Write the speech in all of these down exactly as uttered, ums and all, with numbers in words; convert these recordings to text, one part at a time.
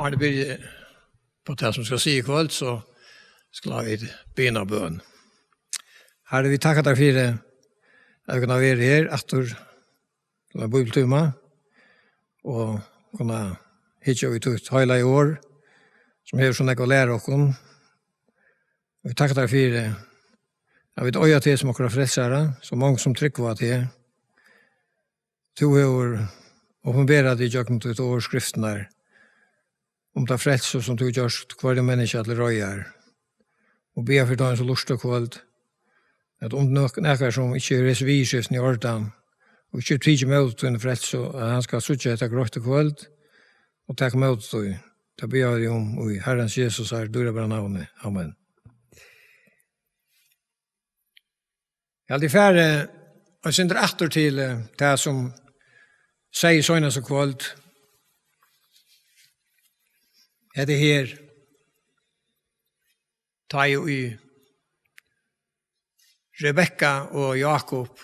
Áðrenn eg byrji upp á tað, sum eg skal siga í kvøld, so skulu vit biðja eina bøn. Harri, vit takka tær fyri at vit kunnu vera her aftur til ein bíbliutíma og kunnu hyggja í títt heilaga orð, sum hevur so nógv at læra okkum. Og vit takka tær fyri at vit eiga teg sum okkara frelsara, so mong sum trúgva á teg. Tú hevur opinberað teg gjøgnum títt orð, skriftirnar, um ta frelsu, sum tú gjørst hvørjum menniskja til reiðar. Og biðja fyri teimum, sum lurta í kvøld, at um nok-, nakar, sum ikki hevur hesi viðurskiftini í ordan, og ikki hevur tikið ímóti tíni frelsu, at hann skal síggja hetta greitt í kvøld og taka ímóti tí. Tað biðja vit um í Harrans Jesusar dýrabara navni. Amen. Eg haldi, eg fari eitt sindur aftur til, eh, tað, sum eg segði seinast í kvøld. Hetta her, tá ið Rebekka og Jákup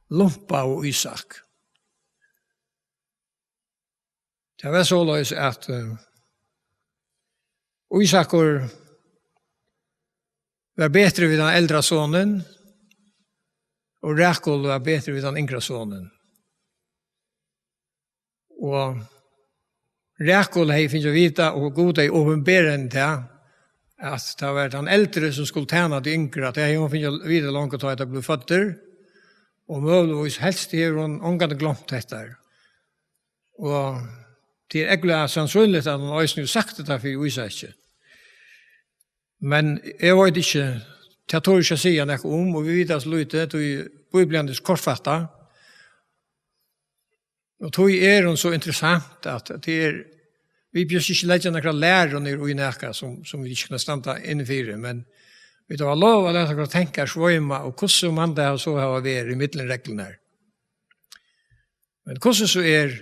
lumpaðu Ísak. Tað var soleiðis, at, eh, Ísakur var betri við tann eldra sonin, og Rakul var betri við tann yngra sonin. Og Rakul hevði fingið at vita, og Gud hevði opinberað henni tað, at tað var tann eldri, sum skuldi tæna tí yngra. Tað hevði hon fingið at vita longu, tá ið tey blivu føddir, og møguligvis helst hevur hon ongantíð gloymt hetta. Og tað er ógvuliga sannsynligt, at hon eisini hevur sagt hetta fyri Ísaki. Men eg veit ikki, tað tori eg ikki at siga nakað um, og vit vita so lítið, tí Bíblian er so kortfattað. Og tí er hon so interessant, at tað er, vit bjóðast ikki leggja nakra læru niður í nakað, sum, sum vit ikki kunnu standa inni fyri, men vit hava lov at lata okkara tankar sveima, og hvussu man tað so hava verið í millum reglurnar. Men hvussu so er,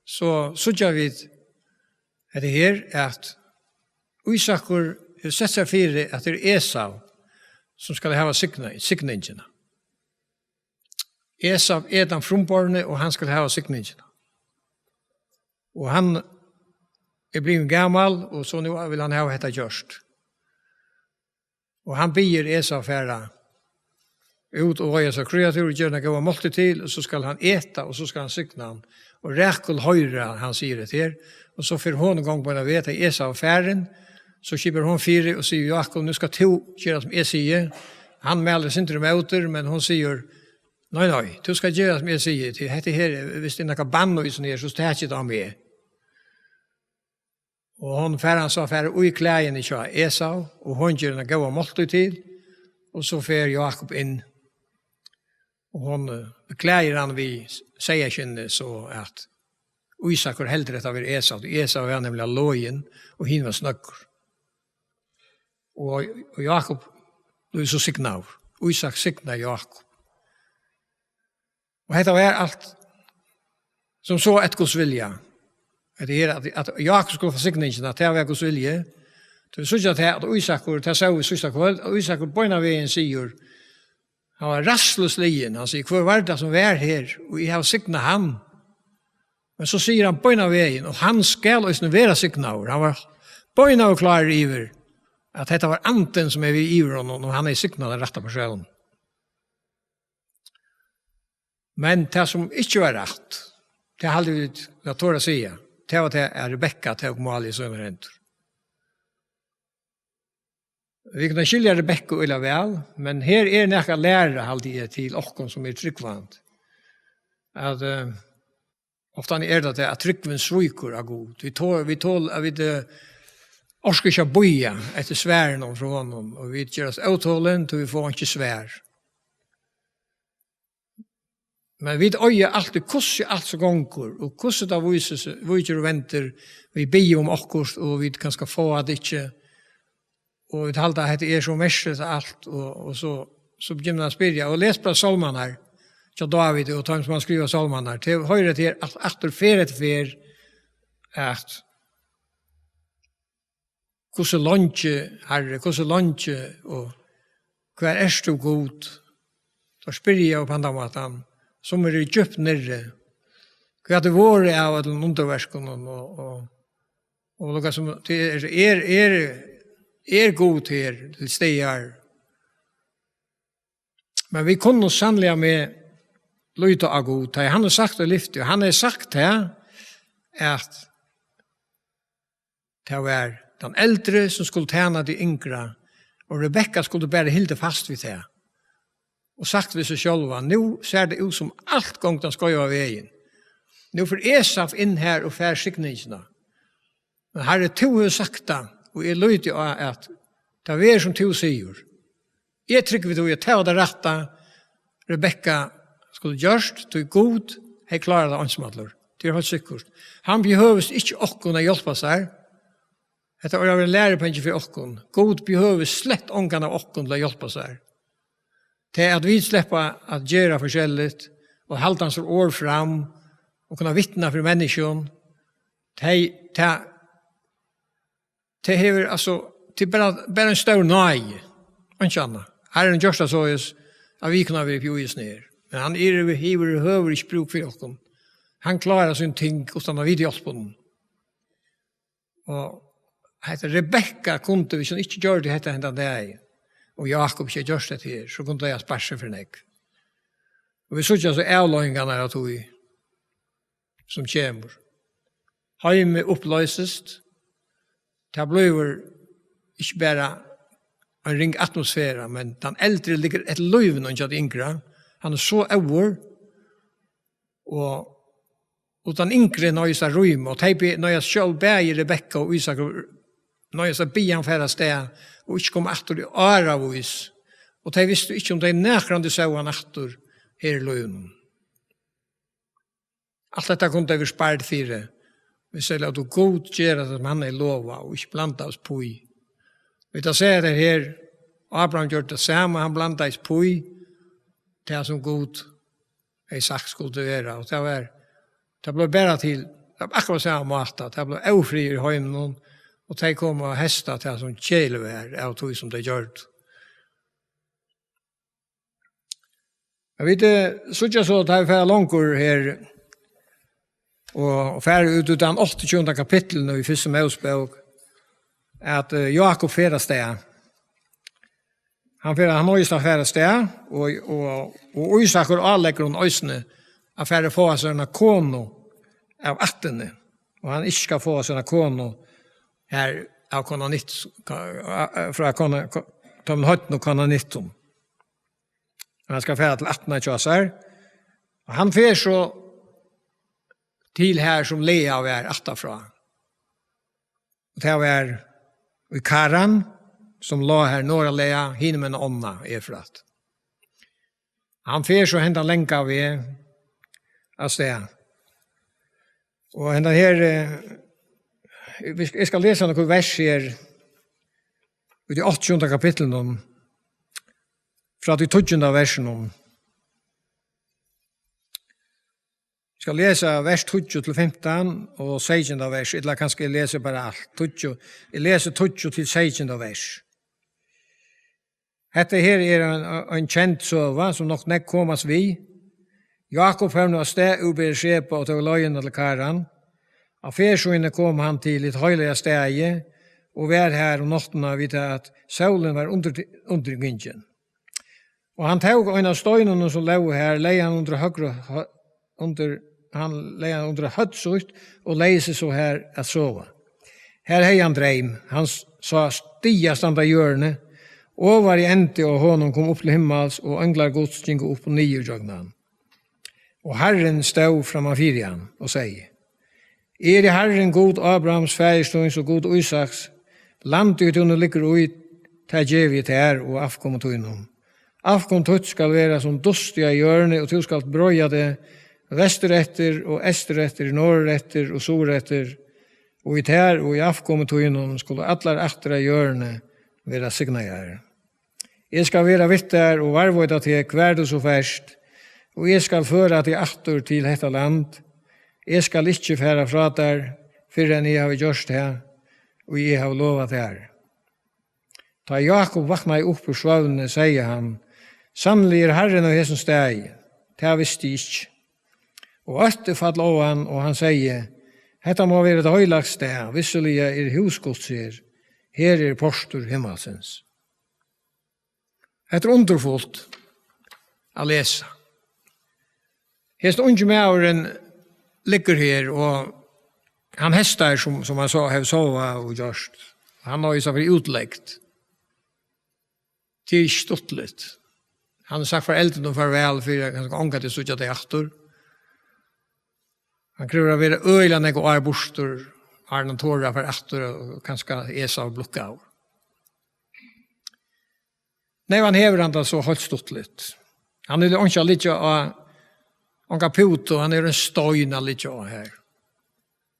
so síggja vit hetta her, at Ísakur hevur sett seg fyri, at tað er Esau, sum skal hava signa-, signingina. Esau er tann frumborni, og hann skal hava signingina. Og hann er blivin gamal, og so nú vil hann hava hetta gjørt. Og hann biður Esau fara út og veiða sær kríatúr og gera eina góða máltíð til, og so skal hann eta, og so skal hann signa hann. Og Rakul hoyrir, hann sigur hetta her, og so fer hon í gongd beinan veg, tá Esau er farin, so skipar hon fyri og sigur: Jákup, nú skalt tú gera, sum eg sigi. Hann mælir eitt sindur ímóti, men hon sigur: Nei, nei, tú skalt gera, sum eg sigi, tí hetta her, viss tað er nakað bann í hesum her, so takið tað á meg. Og hon fer, hann so fer í klæðini hjá Esau, og hon ger eina góða máltíð til, og so fer Jákup inn, og hon, eh, klæðir hann við seyðaskinn, so at Ísakur heldur hetta vera Esau, tí Esau var nemliga login, og hin var snøggur. Og, og Jákup blívur so signaður. Ísak signar Jákup. Og hetta var alt sum so eftir Guds vilja. Hetta her, at, at Jákup skuldi fáa signingina, at tað var Guds vilji. Tí vit síggja tað, at Ísakur, tað sóu vit síðsta kvøld, at Ísakur beinan vegin sigur, hann var ræðslusligin, hann sigur: Hvør var tað, sum var her, og eg havi signað hann? Men so sigur hann beinan vegin: Og hann skal eisini vera signaður. Hann var beinan vegin klárur yvir, at hetta var andin, sum er við yvir honum, og hann hevði signað tann rætta persónin. Men tað, sum ikki var rætt, tað haldi eg vit tora at siga, tað var tað, at Rebekka tók málið í sínar hendur. Vit kunnu skilja Rebekku øgiliga væl, men her er nakað at læra, haldi eg, til okkum, sum eru trúgvandi. At, eh, ofta er tað tað, at trúgvin svíkur á Gud. Vit to-, vit tol-, at vit, eh, orka ikki at bíða eftir svarum frá honum, og vit gerast ótolin, tí vit fáa ikki svar. Men vit eiga altíð, hvussu alt so gongur, og hvussu tað vísir seg, víkir og vendir, vit biðja um okkurt, og vit kanska fáa tað ikki, og vit halda, at hetta er so merkiligt alt, og, og so, so begynna at spyrja, og les bara sálmarnar hjá Dávidi og teimum, sum hava skrivað sálmarnar, til, hoyra til alt, aftur ferð eftir ferð, at: Hvussu leingi, Harri, hvussu leingi, og hvar ert tú, Gud? Teir spyrja upp á handan mátan, sum eru djúpt niðri. Hvat er vorðið av øllum undurverkunum og, og, Og lukka sum, tað er, er, er, er Gud her til staðar? Men vit kunnu sanniliga við líta á Gud, tá hann hevur sagt í lyfti, og hann hevur sagt tað, at tað var tann eldri, sum skuldi tæna tí yngra, og Rebekka skuldi bara hildið fast við tað, og sagt við seg sjálva: "Nú sær tað út, sum alt gongur tann skeiva vegin. Nú fer Esau inn her og fær signingina. Men Harri, tú hevur sagt tað, og eg líti á, at tað verður, sum tú sigur. Eg trúgvi tí, at tað var tað rætta Rebekka skuldi gjørt, tí Gud hevði klárað tað einsamallur. Tað er heilt sikkurt. Hann behøvist ikki okkum at hjálpa sær. Hetta er ein lærupengi fyri okkum. Gud behøvist slett ongan av okkum til at hjálpa sær. Tað, at vit sleppa at gera forskelligt og halda hans orð fram og kunna vitna fyri menniskjum, tað, tað, tað hevur, altso, tað er bara, bara ein stór náði, einki annað. Harrin gjørt tað soleiðis, at vit kunnu vera uppi í hesum her. Men hann er, hevur yvirhøvur ikki brúk fyri okkum. Hann klárar sín ting uttan at vit hjálpa honum. Og hetta Rebekka kundi, hvis hon ikki gjørdi hetta hendan dagin, og Jákup ikki hevði gjørt hetta her, so kundu tey havt spart seg fyri nógv. Og vit síggja so avleiðingarnar av tí, sum kemur. Heimið upploysist. Tað blívur ikki bara ein ring atmosfera, men tann eldri liggur eftir lívinum hjá tí yngra. Hann er so óður, og, og tann yngri noyðist at rýma, og tey be-, noyðast sjálv, bæði Rebekka og Ísakur, noyðast at biðja hann fara avstað og ikki koma aftur í áravís. Og tey vistu ikki, um tey nakrantíð sóu hann aftur her í lívinum. Alt hetta kundu tey verið spard fyri, hvis tey lótu Gud gera tað, sum hann hevði lovað, og ikki blanda upp í. Vit hava sæð tað her, Abraham gjørdi tað sama, hann blandaði upp í tað, sum Gud hevði sagt skuldi vera, og tað var, tað bleiv bara til, tað var akkurát sama máta, tað bleiv ófriður í heiminum, og tey komu at heysta tað, sum keðiligt var, av tí, sum tey gjørdu. Men vit, eh, síggja so, at tá vit fara longur her, og, og fara út í tann áttaogtjúgunda kapitlinum í Fyrstu Mósebók, at, eh, Jákup fer avstað. Hann fer, hann noyðist at fara avstað, og, og, og Ísakur áleggur honum eisini at fara at fáa sær eina konu av ættini, og hann ikki skal fáa sær eina konu her av Kananit-, ka-, frá Kana-, ka-, teimum heidnu Kananittum. Hann skal fara til ættina hjá sær. Og hann fer so til har, sum Lea var aftanfrá. Og tað var í Karan, sum lá har norðarlaga, hinumegin ánna Efrat. Hann fer so hendan langa veg avstað. Og hendan her, eh, eg sk-, eg skal lesa nøkur vers her, í tí áttaogtjúgunda kapitlinum, frá tí tíggjunda versinum. Eg skal lesa vers tíggju til fimtan og seytjanda vers, ella kanska eg lesi bara alt. Tíggju, eg lesi tíggju til seytjanda vers. Hetta her er ein, ein kend søga, sum nokk nógv komast við. Jákup fór nú avstað úr Beersheba og tók leiðina til Karan. Á ferð síni kom hann til hitt heilaga staðið og var har um náttina, við tað at sólin var undir-, undirgingin. Og hann tók ein av steinunum, sum lógu har, legði hann undir høgru hø-, undir, hann legði hann undir høvd sítt og legði seg so har at sova. Har hevði hann dreym. Hann s-, sá stiga standa á jørðini. Ovari endi á honum kom upp til himmals, og einglar Guds gingu upp og niður gjøgnum hann. Og Harrin stóð framman fyri hann og segði: Eg eri Harrin, Gud Abrahams, faðirs tíns og Gud Ísaks. Landið, ið tú nú liggur í, tað gevi eg tær og avkomi tínum. Avkom títt skal vera sum dust á jørðini, og tú skalt breiða teg vestureftir og eystureftir, norðureftir og suðureftir, og í tær og í avkomi tínum skulu allar ættir á jørðini vera signaðar. Eg skal vera við tær og varðveita teg, hvar tú so fert, og eg skal føra teg aftur til hetta land. Eg skal ikki fara frá tær, fyrr enn eg havi gjørt tað, og eg havi lovað tær. Tá Jákup vaknaði upp úr svøvni, segði hann: Sanniliga er Harrin á hesum staði. Tað visti eg ikki. Og ótti fall á hann, og hann segði: Hetta má vera eitt heilagt stað, vissuliga er hús Guds her. Her er portur himmalsins. Hetta er undurfult at lesa. Hesin ungi maðurin liggur her, og hann hestar, sum, sum hann so, hevur sovað og gjørt. Hann noyðist at vera útlegd. Tað er ikki stuttligt. Hann hevur sagt foreldrunum farvæl fyri at kanska ongantíð síggja tey aftur. Hann krevur at vera øgiliga nógv ár burtur, áðrenn hann torir at fara aftur, og kanska Esau blukkaður. Nei, hann hevur hann tað so heilt stuttligt. Hann hevur einki at liggja á, onga pútu, hann hevur ein stein at liggja á her.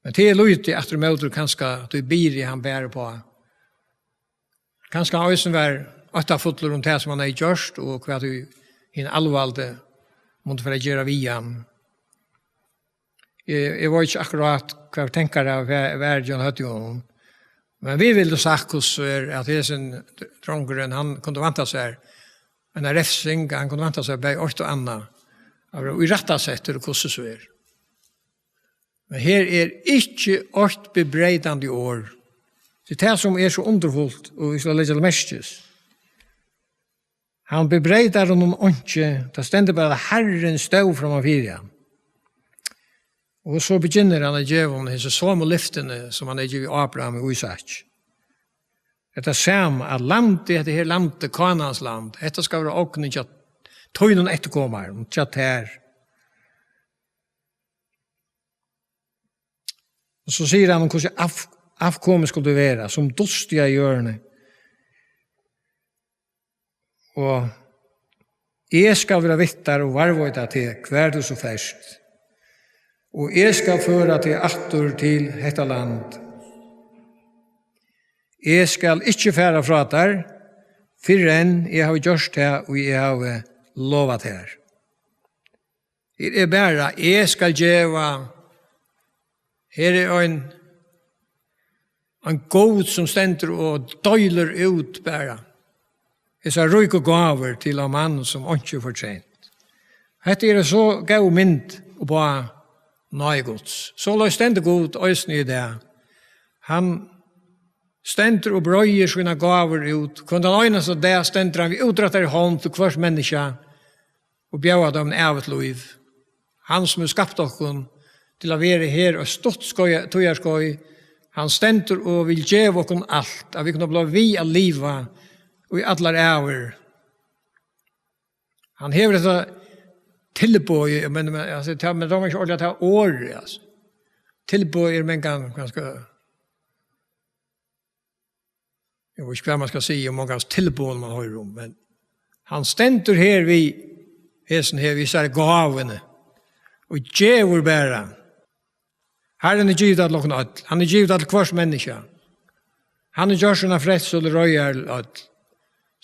Men tað er lítið aftur ímóti kanska tí byrði hann ber uppá. Kanska hann eisini var óttafullur um tað, sum hann hevði gjørt, og hvat ið hin alvaldi mundi fara at gera við hann. Eg, eg veit ikki akkurát, hvat tankarnir vóru, vóru hjá honum. Men vit vildu sagt, hvussu er, at hesin drongurin, hann kundi vænta sær eina refsing, hann kundi vænta sær bæði eitt og annað. Hann var irættisettur, hvussu so er. Men her er ikki eitt bebreiðandi orð. Tað er tað, sum er so undurfult, og vit skulu leggja til merkis. Hann bebreiðar honum einki, tað stendur bara, at Harrin stóð framman fyri hann. Og so begynnar hann at geva honum hesi somu lyftini, sum hann hevði givið Abraham og Ísak. Hetta sama, at landið, hetta her landið, Kánans land, hetta skal vera ognin hjá tínum eftirkomarum, hjá tær. Og so sigur hann, hvussu av-, avkomið skuldi vera, sum dust á jørðini. Og eg skal vera við tær og varðveita teg, hvar tú so fert. Og eg skal føra teg aftur til hetta land. Eg skal ikki fara frá tær, fyrr enn eg havi gjørt tað, og eg havi lovað tær. Her er bara, eg skal geva. Her er ein, ein Gud, sum stendur og deilir út bara hesar ríku gávur til ein mann, sum einki hevur fortjent. Hetta er so góð mynd uppá náði Guds. Soleiðis stendur Gud eisini í dag. Hann stendur og breiðir sínar gávur út. Hvønn tann einasta dag stendur hann við útrættari hond til hvørt menniskja og bjóðar teimum ævigt lív. Hann, sum hevur skapt okkum til at vera her eitt stutt skeið, tíðarskeið, hann stendur og vil geva okkum alt, at vit kunnu blíva við at liva í allar ævir. Hann hevur hetta tilboðið, men, men, altso, tað, men tað var ikki ordiliga tað orðið, altso. Tilboð er mangan, kanska, eg veit ikki, hvat man skal siga um mangan tilboð man hoyrir um, men hann stendur her við hesin her, við hesari gávuni, og gevur bara. Harrin hevur givið tað til okkum øll. Hann hevur givið tað til hvørt menniskja. Hann hevur gjørt sína frelsu til reiðar til øll.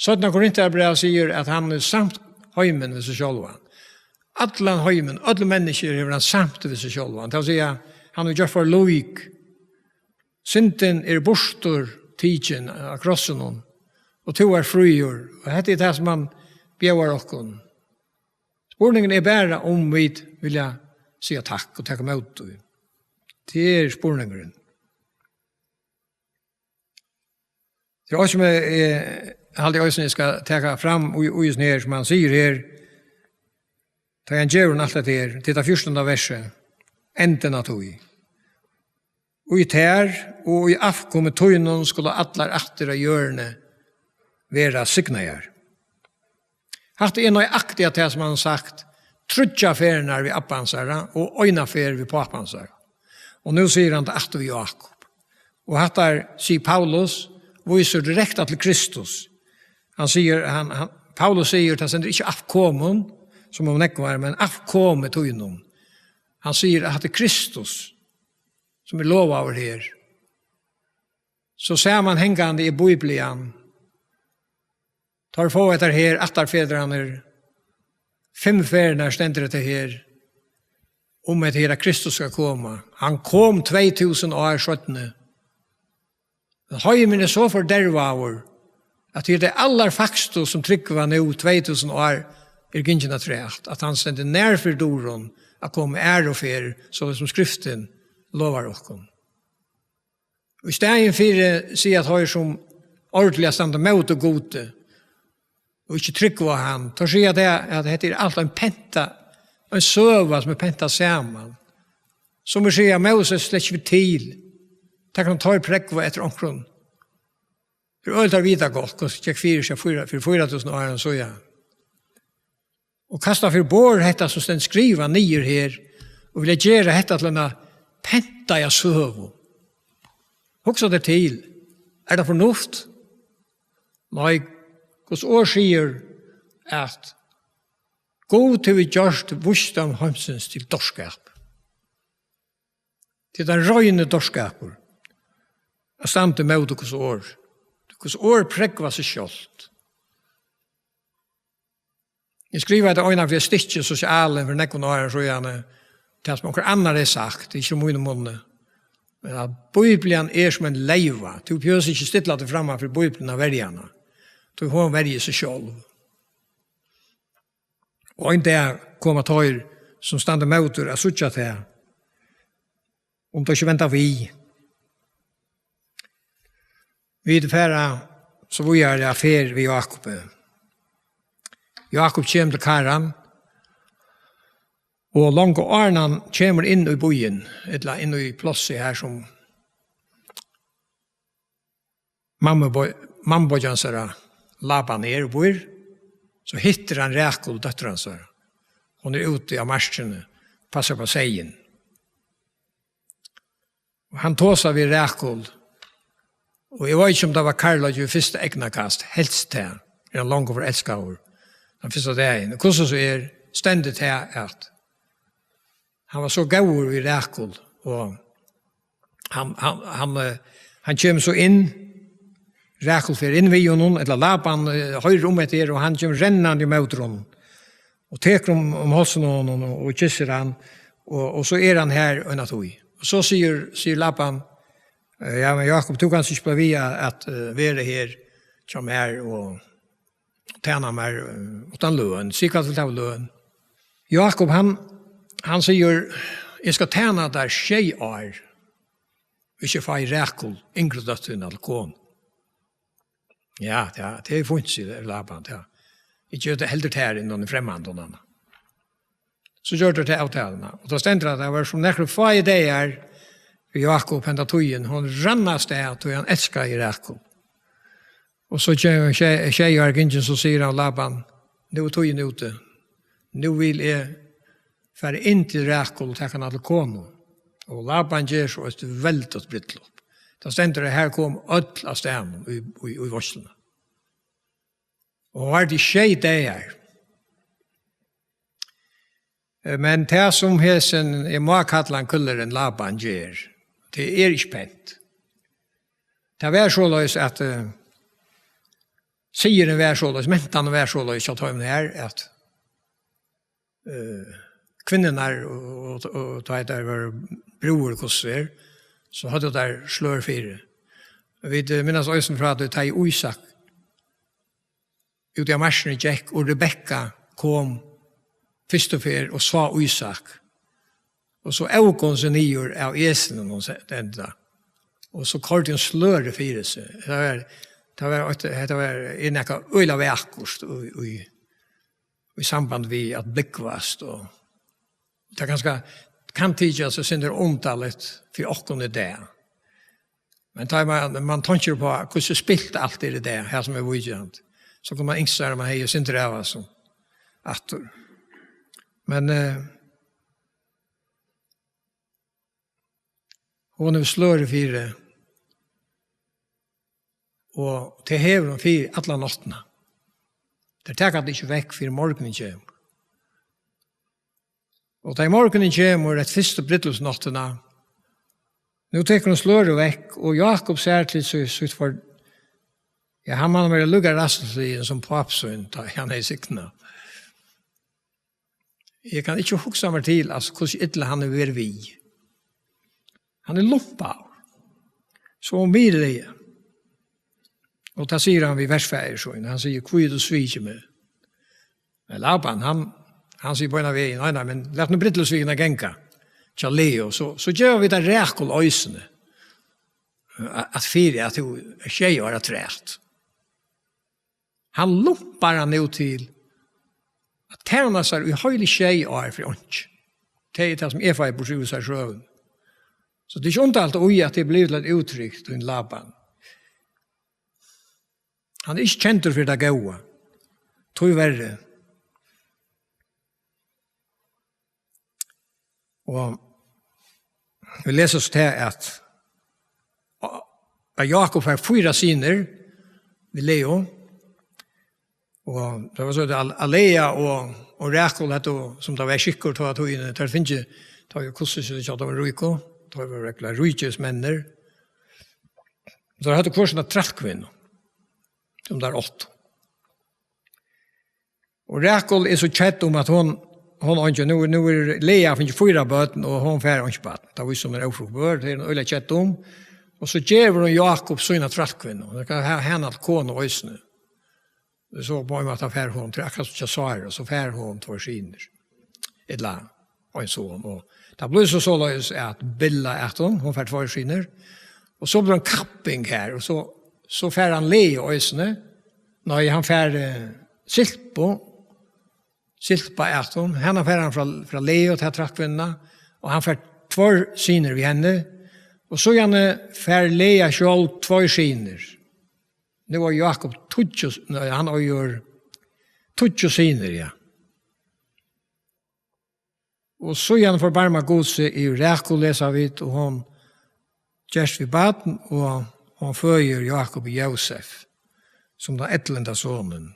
Seinna Korintarbræv sigur, at hann hevur samt heimin við seg sjálvan. Allan heimin, øll menniskju hevur hann samt við seg sjálvan. Tað vil siga, hann hevur gjørt forlík. Syndin er burtur tikin av krossinum, og tú ert fríur. Og hetta er tað, sum hann bjóðar okkum. Spurningurin er bara, um vit vilja siga takk og taka ímóti tí. Tað er spurningurin. Tað er eitt, sum eg, eg haldi eisini, eg skal taka fram í, í hesum her, sum hann sigur her, tá hann gevur honum alt hetta her, til tað fjúrtanda versið, endin á tí. Í tær og í avkomi tínum skulu allar ættir á jørðini vera signaðar. Hatta er nøyaktiga tað, sum hann hevur sagt tríggjar ferðir við abba hansara og eina ferð við pápa hansara. Og nú sigur hann tað aftur við Jákup. Og hatta, sigur Paulus, vísir direkta til Kristus. Hann sigur, hann, hann, Paulus sigur, tað stendur ikki avkomum, sum um nógvar, men avkomi tínum. Hann sigur, at hatta er Kristus, sum er lovaður her. So samanhangandi er Biblian. Teir fáa hetta her, ættarfedrarnir, fimm ferðirnar stendur hetta her, um hetta her, at Kristus skal koma. Hann kom tvey túsund ár seinni. Men heimurin er so fordervaður, at tað eru tey allarfægstu, sum trúgva nú, tvey túsund ár eru gingin afturat, at hann stendur nær fyri durum at koma aðru ferð, soleiðis sum Skriftin lovar okkum. Og í staðin fyri siga teir, sum ordiliga standa móti Gudi og ikki trúgva á hann, teir siga tað, at hetta er alt ein penta, ein søga sum er pentað saman. Sum vit siga, Moses slett ikki til. Tað kunnu teir prógva eftir onkrum. Tað er øgiliga at vita gott, hvussu gekk fyri seg fyri, fyri fýra túsund árum síðan. Og kasta fyri borð hetta sum stendur skrivað niður her, og vilja gera hetta til eina pentaða søgu. Hugsa tær til, er tað fornuft? Nei, Guds orð sigur, at Gud hevur gjørt vísdóm heimsins til dárskap. Tað er tann reini dárskapur at standa ímóti Guds orð. Guds orð prógvar seg sjálvt. Eg skrivaði tað eina ferð í eitt stykki í Sosialen fyri nógvum árum síðani, tað sum onkur annar hevði sagt, ikki úr mínum munni. Men at Bíblian er sum ein leyva. Tú behøvir ikki stilla teg framman fyri Bíbliuna og verja hana. Tí hon verjir seg sjálv. Og ein dag koma teir, sum standa móti, at síggja tað, um teir ikki venda við. Vit fara so víðari á ferð við Jákupi. Jákup kemur til Karan, og longu áðrenn hann kemur inn í býin, ella inn í plássið her sum mammu-, mammubeiggi hansara, Laban, er og býr, so hittir hann Rakul, dóttur hansara. Hon er úti á markini, passar upp á seyðin. Og hann tosar við Rakul, og eg veit ikki, um tað var kærleiki við fyrsta eygnakast, helst tað, er hann longu forelskaður, tann fyrsta dagin. Og hvussu so er, stendur tað, at hann var so góður við Rakul, og hann, hann, hann, eh, hann kemur so inn, Rakul fer inn við honum, ella Laban, eh, hoyrir um hetta her, og hann kemur rennandi ímóti honum, og tekur um, um hálsin á honum, og, og kyssir hann, og, og so er hann her eina tíð. Og so sigur, sigur Laban, eh, «Ja, men Jákup, tú kanst ikki blíva við at, at, eh, vera her hjá mær og tæna mær, eh, uttan løn. Sig hvat tú vilt hava í løn.» Jákup, hann, hann sigur, «Eg skal tæna tær sjey ár, hvis eg fái Rakul, yngru dóttur tína, til konu.» «Ja, ja, tað er fínt», sigur Laban, «ja. Eg geri tað heldur tær enn fremmandan, Anna.» So gjørdu teir ta avtaluna. Og tá stendur, at tað var sum nakrir fáir dagar við Jákup henda tíðin, hon rann av stað, tí hann elskaði Rakul. Og so kemur sjey, sjey ára gingin, so sigur hann Laban, «Nú er tíðin úti. Nú vil eg fara inn til Rakul og taka hana til konu.» Og Laban ger so eitt veldigt brúdleyp. Tá stendur, at her kom øll av staðnum í, í, í veitsluna. Og hon vardi í sjey dagar. Eh, men tað, sum hesin, eg má kalla hann kúllurin Laban, ger, tað er ikki pent. Tað var soleiðis, at, eh, sigurin var soleiðis, mentan var soleiðis hjá teimum her, at, eh, kvinnurnar og, og, og tá tær vóru brúður, hvussu er, so høvdu tær slør fyri. Vit, eh, minnast eisini frá tí, tá ið Ísak úti á markini gekk, og Rebekka kom fyrstu ferð og sá Ísak. Og so ók hon seg niður av esinum, hon se-, enda. Og so koyrdi hon slørið fyri seg. Tað var, tað var, eitt, hetta var, er nakað øgiliga vakurt í, í, í samband við at búgvast. Og tað kanska kann tykjast eitt sindur undarligt fyri okkum í dag. Men tá man, man tenkir upp á, hvussu spilt alt er í dag, her sum er víkjandi, so kann man ynskja sær, at man hevði eitt sindur av hasum aftur. Men, eh, hon hevur slørið fyri, og tað hevur hon fyri alla náttina. Tær taka tað ikki vekk, fyrr morgunin kemur. Og tá ið morgunin kemur, eftir fyrstu brúdleypsnáttina, nú tekur hon slørið vekk, og Jákup sær til sí-, sítt for-, ja, hann man vera líka ræðslusligin sum pápa sín, tá hann hevði signað. Eg kann ikki hugsa mær til, altso, hvussu illa hann hevur verið við. Hann er lumpaður. So miðlaði. Og tað sigur hann við verfaðir sín. Hann sigur, «Hví hevur tú svikið meg?» Men Laban, hann, hann sigur beinanvegin, «Nei, nei, men lat nú brúdleypsvikuna ganga. hjá Leu, so, so geva vit tær Rakul eisini, at, at fyri at tú er sjey ár afturat. Hann lumpar hann nú til at tæna sær í heili sjey ár fyri einki. Tað er tað, sum eg fái burtur úr hesari søguni. So tað er ikki undarligt í, at tað er blivið til eitt úttrykk, tín Laban. Hann er ikki kendur fyri tað góða. Tíverri. Og vit lesa so tað, at, at Jákup fær fýra synir við Leu. Og tað var so, at Al-, at Lea og, og Rakul, at, sum tað var skikkur, tá at hon, tær fingu, tá var, hvussu sigur tað, tær vóru ríkar, tær vóru regluliga ríkismenn. Tær høvdu hvør sína trælkvinnu, sum tær áttu. Og Rakul er so kedd um, at hon, hon eingin, nú, nú er Lea fingið fýra børn, og hon fær einki barn. Tað vísir seg, hon er ófruktbør, tað er hon øgiliga kedd um. Og so gevur hon Jákup sína trælkvinnu. Hon skal ha, hana til konu eisini. So á ein máta fær hon, tað er akkurát sum hjá Sáru, og so fær hon tveir synir. Ella ein son. Og tað blívur so soleiðis, at Bilha æt hon, hon fær tveir synir. Og so blívur ein kapping her, og so, so fær hann Leu eisini. Nei, hann fær, eh, Silpu. Silpa æt hon. Hana fær hann frá, frá Leu, ta trælkvinnuna. Og hann fær tveir synir við henni. Og síðani fær Lea sjálv tveir synir. Nú er Jákup tíggju, nei, hann eigur tíggju synir, ja. Og síðan forbarmar Gud seg yvir Rakul, lesa vit, og hon gerst við barn, og hon føðir Jákup Jósef, sum tann ellivta sonin.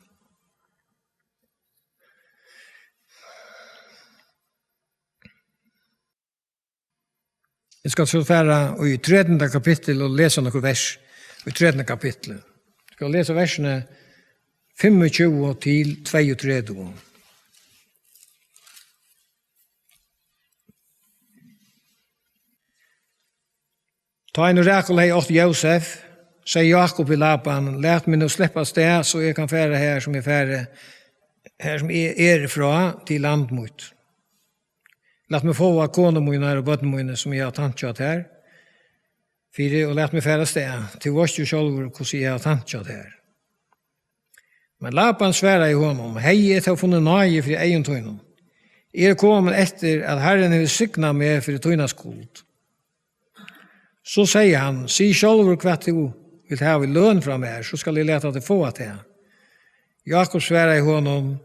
Eg skal so fara í trettanda kapittul og lesa nøkur vers í trettanda kapitli. Eg skal lesa versini fimmogtjúgu til tveyogtretivu. Tá ið nú Rakul hevði átt Jósef, segði Jákup við Laban: Lat meg nú sleppa av stað, so eg kann fara her, sum eg fari, her, sum eg eri frá, til land mítt. Lat meg fáa konu mínar og børn míni, sum eg havi tænt hjá tær fyri, og lat meg fara av stað. Tú veitst jú sjálvur, hvussu eg havi tænt hjá tær. Men Laban svaraði honum: Hevði eg tó funnið náði fyri eygum tínum? Eg eri komin eftir, at Harrin hevur signað meg fyri tína skuld. So segði hann: Sig sjálvur, hvat tú vilt hava í løn frá mær, so skal eg lata teg fáa tað. Jákup svaraði honum: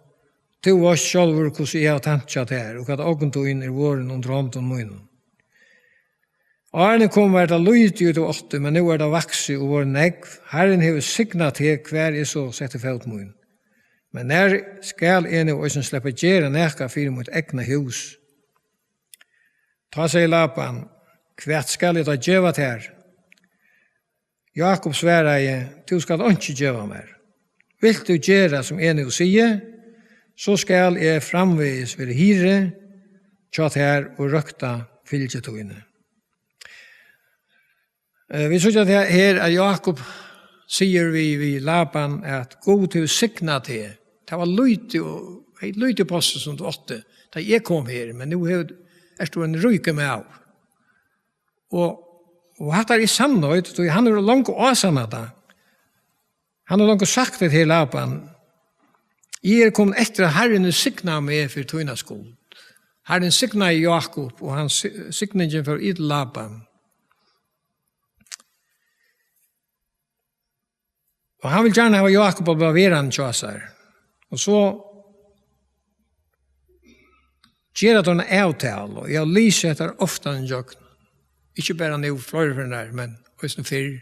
Tú veitst sjálvur, hvussu eg havi tænt hjá tær, og hvat ogn tín er vorðin undir hondum mínum. Áðrenn eg kom, var tað lítið, ið tú átti, men nú er tað vaksið og vorðið nógv. Harrin hevur signað teg, hvar eg so setti fót mín. Men nær skal eg nú eisini sleppa at gera nakað fyri mítt egna hús? Tá segði Laban: Hvat skal eg tá geva tær? Jákup svaraði: Tú skalt einki geva mær. Vilt tú gera, sum eg nú sigi, so skal eg framvegis vera hirði hjá tær og røkta fylgi tíni. Eh, vit síggja tað her, at Jákup sigur við, við Laban, at Gud hevur signað teg. Tað var lítið og, hey, lítið post, sum tú átti, tá eg kom her, men nú hevur, ert tú ein ríkur maður. Og, og hatta er sannheit, tí hann hevur longu ásannað tað. Hann hevur longu sagt við teg, Laban: Eg eri komin eftir, at Harrin hevur signað meg fyri tína skuld. Harrin signaði Jákup, og hann si-, signingin fór í til Laban. Og hann vil gjarna hava Jákup at blíva verandi hjá sær. Og so gera teir eina avtalu, og eg havi lisið hetta ofta ígjøgnum. Ikki bara nú fleiri ferðir, men eisini fyrr.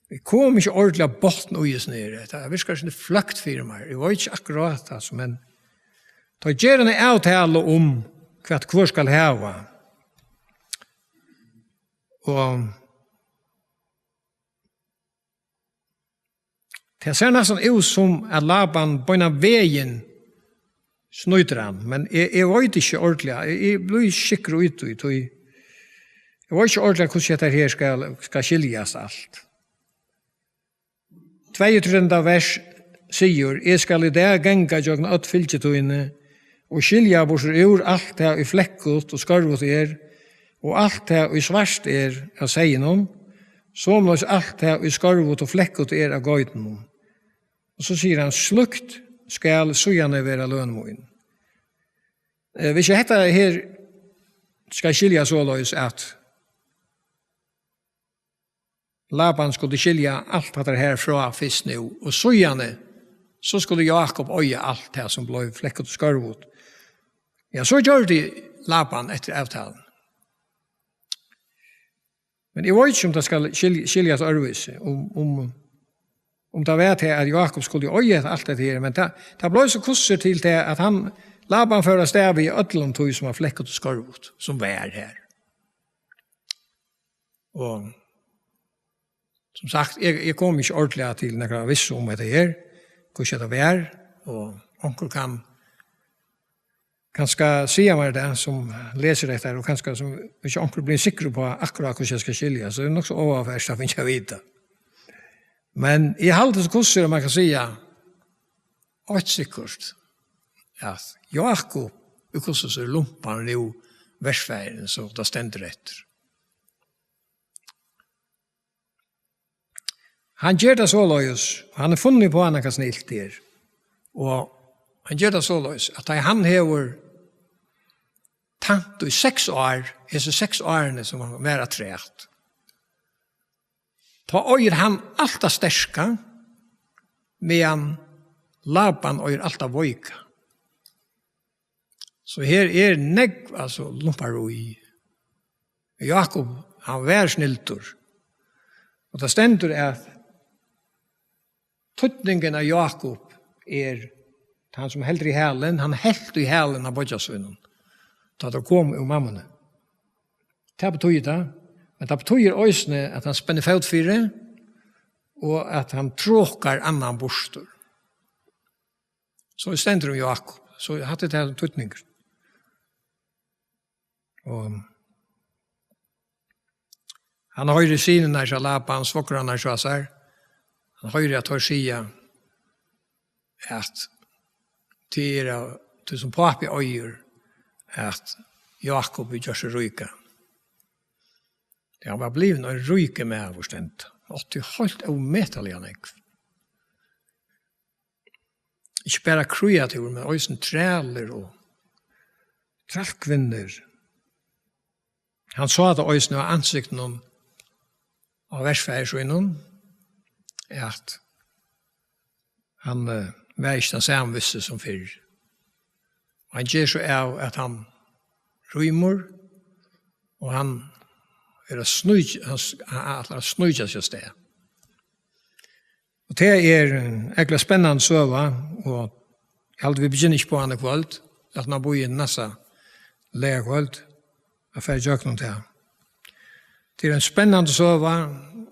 Eg kom ikki ordiliga á botn í hesum her. Tað virkar sum fløkt fyri mær. Eg veit ikki akkurát, altso, men teir gera eina avtalu um, hvat hvør skal hava. Og tað sær næstan út sum, at Laban beinan vegin snýtir hann, men eg, eg veit ikki ordiliga, eg, eg blívi ikki sikkur í tí, tí eg veit ikki ordiliga, hvussu hetta her skal, skal skiljast alt. Tveyogtretivunda vers sigur: Eg skal í dag ganga gjøgnum øll fylgi tíni, og skilja burtur úr alt tað, ið flekkut og skørvut er, og alt tað, ið svart er av seyðinum, somuleiðis alt tað, ið skørvut og flekkut er av geitunum. Og so sigur hann: Slíkt skal síðani vera løn mín. Eh, hvis hetta her skal skilja soleiðis, at Laban skuldi skilja alt hatta her frá fyrst nú, og síðani, so skuldi Jákup eiga alt tað, sum bleiv flekkut og skørvut. Ja, so gjørdi Laban eftir avtaluni. Men eg veit ikki, um tað skal skil-, skiljast øðrvísi, um, um, um tað var til, at Jákup skuldi eiga alt hetta her, men tað, tað bleiv so hvussu til tað, at hann, Laban fór av stað við øllum tí, sum var flekkut og skørvut, sum var her. Og sum sagt, eg, eg kom ikki ordiliga til nakra vissu um hetta her, hvussu hetta var, og onkur kann kanska siga mær tað, sum lesur hetta, og kanska sum, hvis onkur blívur sikkur upp á akkurát, hvussu eg skal skilja, so er tað nokk so áhugavert at fingið at vita. Men eg haldi, so hvussu er, man kann siga, eitt sikkurt, at Jákup er hvussu so lumpar nú verfaðirin, so tað stendur eftir. Hann ger tað soleiðis, og hann hevur funnið upp á nakað snilt her. Og hann ger tað soleiðis, at tá hann hevur tænt í seks ár, hesi seks árini, sum hann var afturat, tá eigur hann alt tað sterka, meðan Laban eigur alt tað veika. So her er nógv, altso, lumparí. Jákup, hann var snildur. Og tað stendur, at týdningurin av Jákup er tann, sum heldur í hælin, hann helt í hælin á beiggja sínum, tá teir komu úr Mamre. Tað betýðir tað, men tað betýðir eisini, at hann spennir fót fyri, og at hann trókar annan burtur. So stendur um Jákup. So hatta er tað týdningur. Og hann hoyrir synirnar hjá Laban, svograrnar hjá sær. Hann hoyrir, at teir siga, at tað er av tí, sum pápi eigur, at Jákup hevur gjørt seg ríkan. Ja, hann var blivin ein ríkur maður, stendur. Átti heilt ómetaliga nógv. Ikki bara kreativir, men eisini trælir og trælkvinnur. Hann sá tað eisini á ansiktinum á verfaðir sínum, at hann, eh, var ikki tann sami við seg sum fyrr. Og hann ger so av, at hann rýmur, og hann er at sníkja, hann s-, hann ætlar at sníkja seg av stað. Og tað er ein ógvuliga spennandi søga, og eg haldi, vit begynna ikki uppá hana í kvøld, lat hana bíða næsta leygarkvøld, at fara ígjøgnum tað. Tað er ein spennandi søga,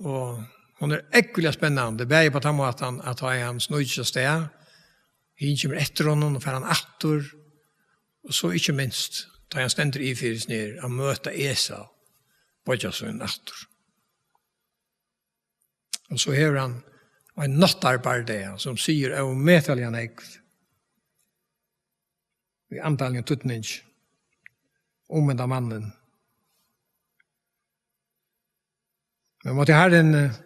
og hon er ógvuliga spennandi, bæði uppá tann mátan, at tá hann sníkir seg av stað, hin kemur eftir honum og fær hann aftur, og so ikki minst, tá hann stendur yvir fyri seg niður at møta Esau, beiggja sín, aftur. Og so hevur hann ein náttarbardaga, sum sigur ómetaliga nógv í andaligum týdningi um hendan mannin. Men mátti Harrin, eh,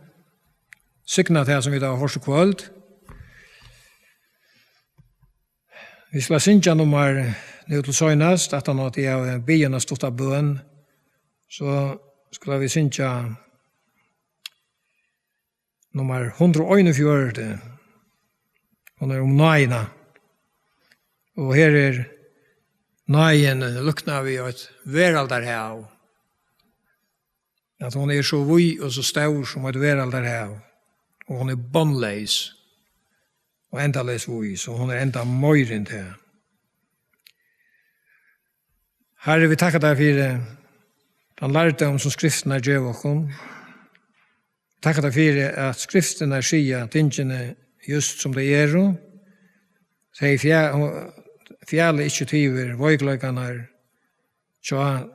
signa tað, sum vit hava hoyrt í kvøld. Vit skulu syngja nummar nú til seinast, aftan á at eg havi biðið eina stutta bøn, so skulu vit syngja nummar hundrað og einogfjøruti. Hon er um náðina. Og her er náðin líknað við eitt veraldarhav. At hon er so víð og so stór sum eitt veraldarhav. Og hon er botnleys og endaleys víð, so hon er enntá meira enn tað. Harri, vit takka tær fyri tann lærdóm, sum Skriftirnar geva okkum. Takka tær fyri, at Skriftirnar siga tingini júst sum tey eru. Tey fja-, fjala ikki yvir veikleikarnar hjá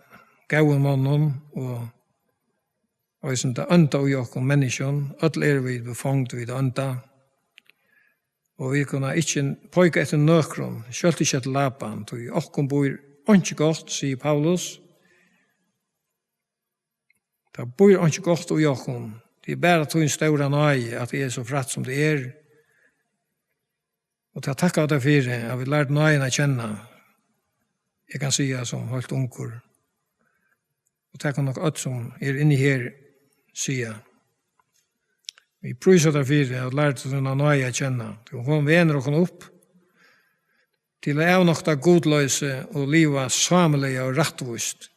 góðum monnum og eisini tað ónda í okkum menniskjum. Øll eru vit befongd við tað ónda. Og vit kunnu ikki peika eftir nøkrum, sjálvt ikki eftir Laban, tí okkum býr einki gott, sigur Paulus. Tað býr einki gott í okkum. Tað er bara tín stóra náði, at tað er so frægt, sum tað er. Og tað takka vit tær fyri, at vit lærdu náðina at kenna. Eg kann siga sum heilt ungur. Og tað kann nokk øll, sum eru inni her, siga. Vit prísa tær fyri, at vit lærdu tína náði at kenna. Tí hon venur okkum upp til at avnokta gudloysi og liva sámiliga og rættvíst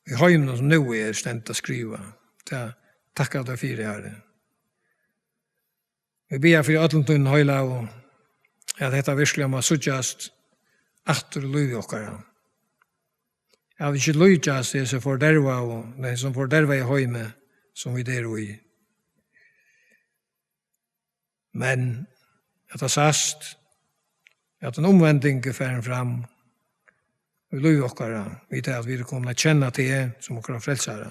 í heiminum, sum nú er, stendur tað skrivað. Tað takka vit tær fyri, Harri. Vit biðja fyri øllum tínum heilagu, at hetta veruliga má síggjast aftur í lívi okkara. At vit ikki líkjast hesi fordervaðu, nei, sum fordervaði heimi, sum vit eru í. Men at tað sæst, at ein umvending er farin fram í lívi okkara, við tað at vit eru komin at kenna teg sum okkara frelsara.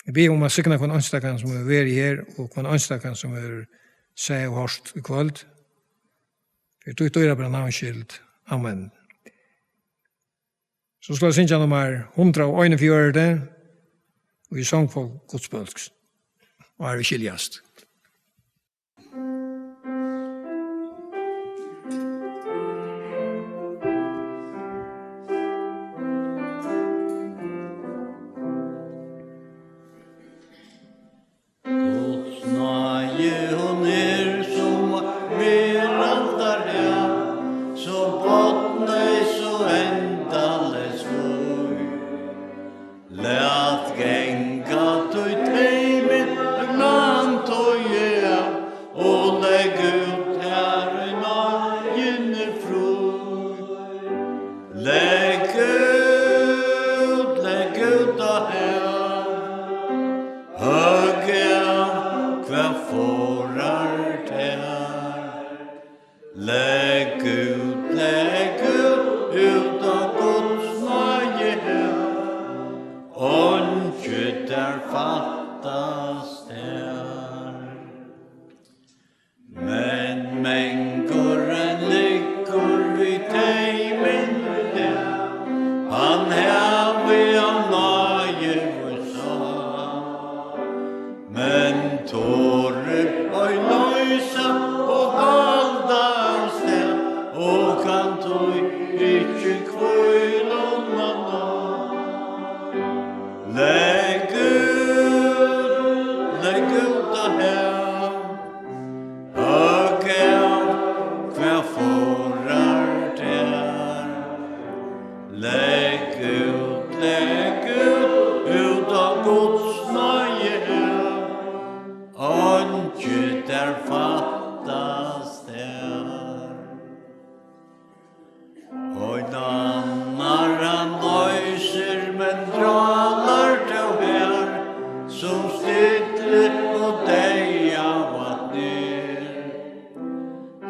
Eg biði um at signa hvønn einstakan, sum hevur verið her, og hvønn einstakan, sum hevur sæð og hoyrt í kvøld. Fyri títt dýrabara navns skyld. Amen. So skal eg syngja nummar hundrað og einogfjøruti, og í songfólk Guds fólks. Og har vit skiljast. Guds náði, hon er sum veraldar hav, so botnleys og endaleys flíð. Lat ganga títt teymi, glan togi av, og legg út har í náðini fríð. Legg út, legg út á hav, høgg av, hvat forðar tær? Legg út, legg út, út á Guds náði hav, einki tær fattast har. Men mangur ein liggur við teymin í dag, hann havi av náði víst á. Men torir ei loysa og halda avstað, og kann tí ikki hvíla um at ná. Legg út, legg út á hav, høgg av, hvat forðar tær? Legg út, legg út, út á Guds náði hav, einki tær fattast har. Ein annar hann loysir, men drálar tó har, sum stilli og deyða vatn er.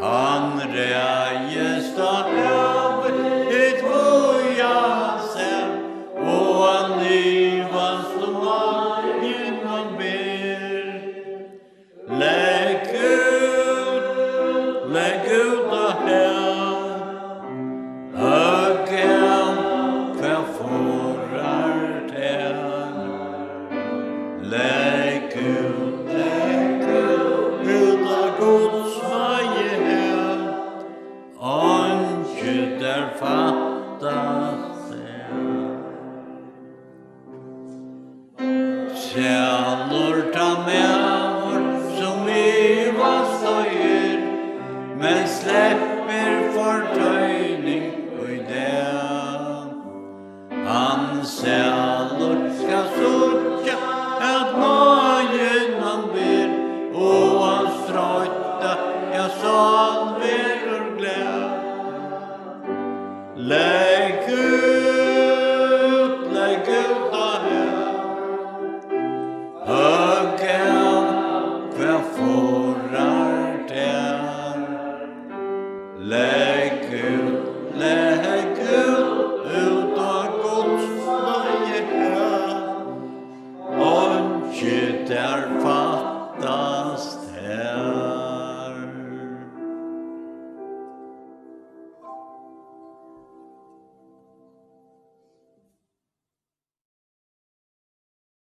Hann ræðist á havið, hitt víða sær, og hann ivast um áin hann ber. Legg út, legg út á hav, høgg av, hvat forðar tær? Legg út, legg út, út á Guds náði hav, einki tær fattast har. Sælur tann maður, sum ivast og er, men sleppur